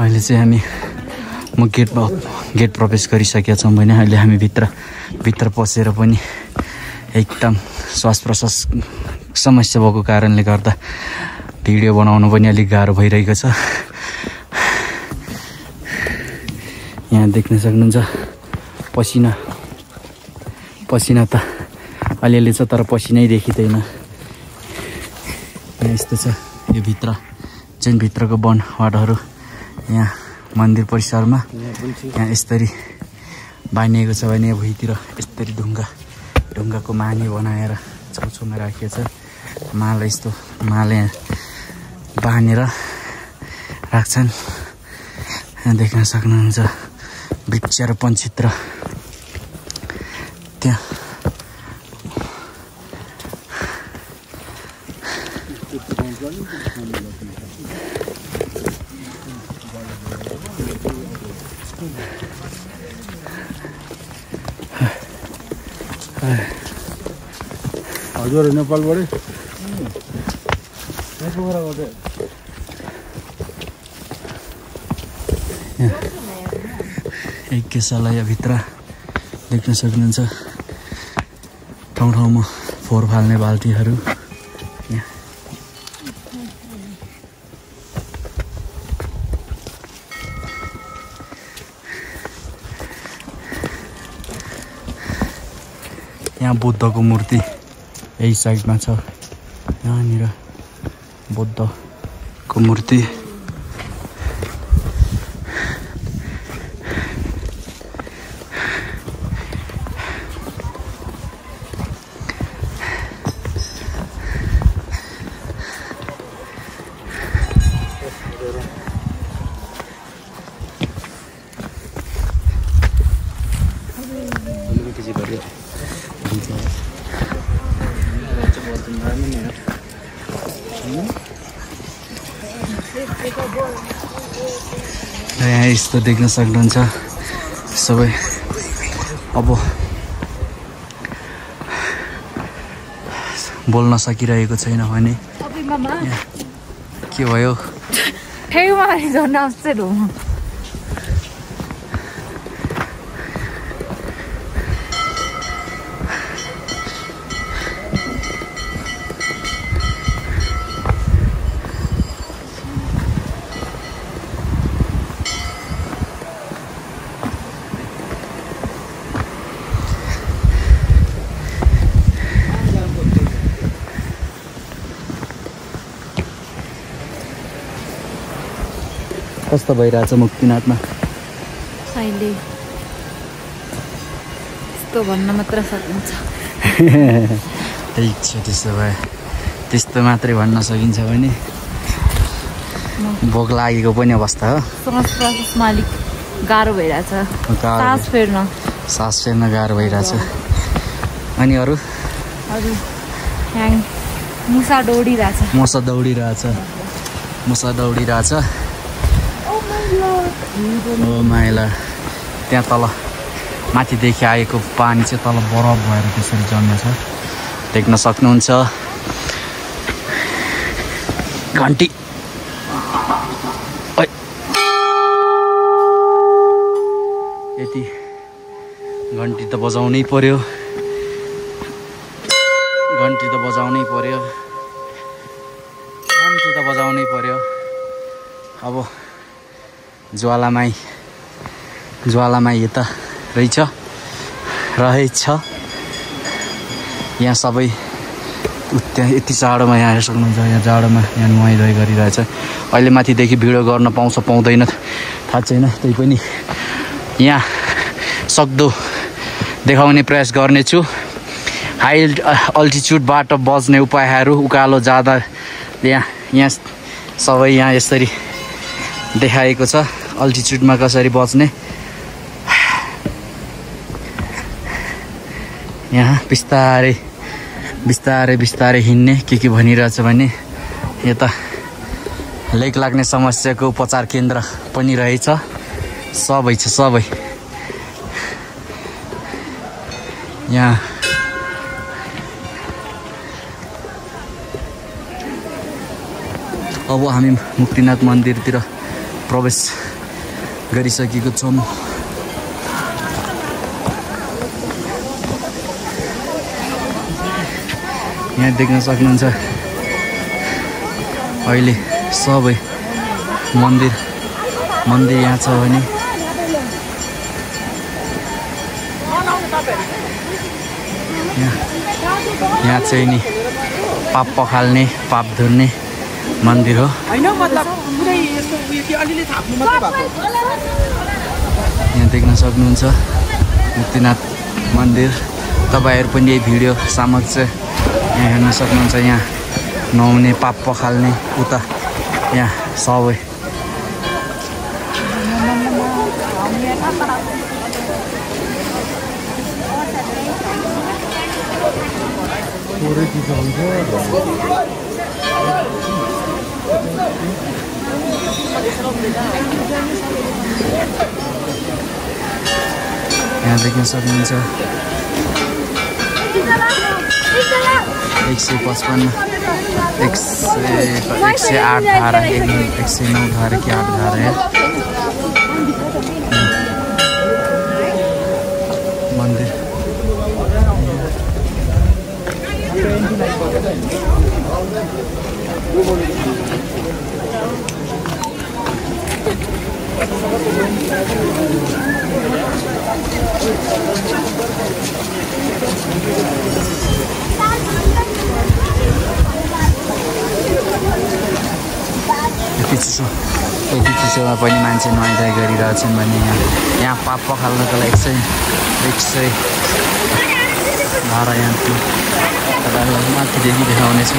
अहिले चाहिँ हामी गेट प्रवेश गरिसकेका छौँ भने अहिले हामी भित्र पसेर पनि एकदम श्वास प्रश्वास समस्या भएको कारणले गर्दा भिडियो बनाउनु पनि अलिक गाह्रो भइरहेको छ। यहाँ देख्न सक्नुहुन्छ पसिना त अलिअलि छ तर पसिनै देखिँदैन। यहाँ यस्तो छ यो चाहिँ भित्रको वनवाटहरू यहाँ मन्दिर परिसरमा यहाँ यसरी बानिएको छ भने भुइँतिर यसरी ढुङ्गाको मानी बनाएर छेउछेउमा राखिएको छ। माला यस्तो माला यहाँ बाँधेर राख्छन्। यहाँ देख्न सक्नुहुन्छ वृक्षारोपण चित्र त्यहाँ हजुर नेपालबाटै यज्ञशालाभित्र देख्न सक्नुहुन्छ ठाउँमा फोहोर फाल्ने बाल्टीहरू। यहाँ बुद्धको मूर्ति यही साइडमा छ। यहाँनिर बुद्धको मूर्ति यहाँ यस्तो देख्न सक्नुहुन्छ सबै। अब बोल्न सकिरहेको छैन भने के भयो? कस्तो भइरहेछ मुक्तिनाथमा? अहिले यस्तो भन्न मात्र सकिन्छ। ठिक छ, त्यसो भए त्यस्तो मात्रै भन्न सकिन्छ भने भोक लागेको पनि अवस्था हो। श्वास प्रश्वासमा अलिक गाह्रो भइरहेछ। सास फेर्न गाह्रो भइरहेछ। अनि अरू मुसा दौडिरहेछ। ओ माइला, त्यहाँ तल माथिदेखि आएको पानी चाहिँ तल बरफ भएर त्यसरी जमेछ। देख्न सक्नुहुन्छ घन्टी। यति घन्टी त बजाउनै पर्यो। अब ज्वालामाई यता रहेछ। यहाँ सबै त्यहाँ यति जाडोमा यहाँ हेर्न सक्नुहुन्छ। यहाँ जाडोमा यहाँ नुहाइधुवाइ गरिरहेछ। अहिले माथिदेखि भिडियो गर्न पाउँदैन थाहा छैन। त्यही पनि यहाँ सक्दो देखाउने प्रयास गर्नेछु। हाई अल्टिट्युडबाट बच्ने उपायहरू उकालो जाँदा यहाँ सबै यहाँ यसरी देखाएको छ। अल्टिट्युडमा कसरी बच्ने। यहाँ बिस्तारै हिँड्ने के भनिरहेछ भने यता लेक लाग्ने समस्याको उपचार केन्द्र पनि रहेछ। सबै यहाँ अब हामी मुक्तिनाथ मन्दिरतिर प्रवेश गरिसकेको छौँ। यहाँ देख्न सक्नुहुन्छ अहिले सबै मन्दिर यहाँ छ भने यहाँ चाहिँ नि पाप पखाल्ने पाप धुर्ने मन्दिर हो। यहाँ देख्न सक्नुहुन्छ मुक्तिनाथ मन्दिर। तपाईहरु पनि यही भिडियो समक्ष यहाँ हेर्न सक्नुहुन्छ। यहाँ नुहाउने पाप पखाल्ने उता यहाँ सबै यहाँ देख्न सक्नुहुन्छ 155 108 धारा 109 धारा की 8 धारा है मंदिर। यति चिसोमा पनि मान्छे नुहाइधुवाइ गरिरहेछन् भने यहाँ पाप पखाल्नको लागि 100 धारा यहाँ थियो। तपाईँहरूलाई माथिदेखि देखाउनेछु।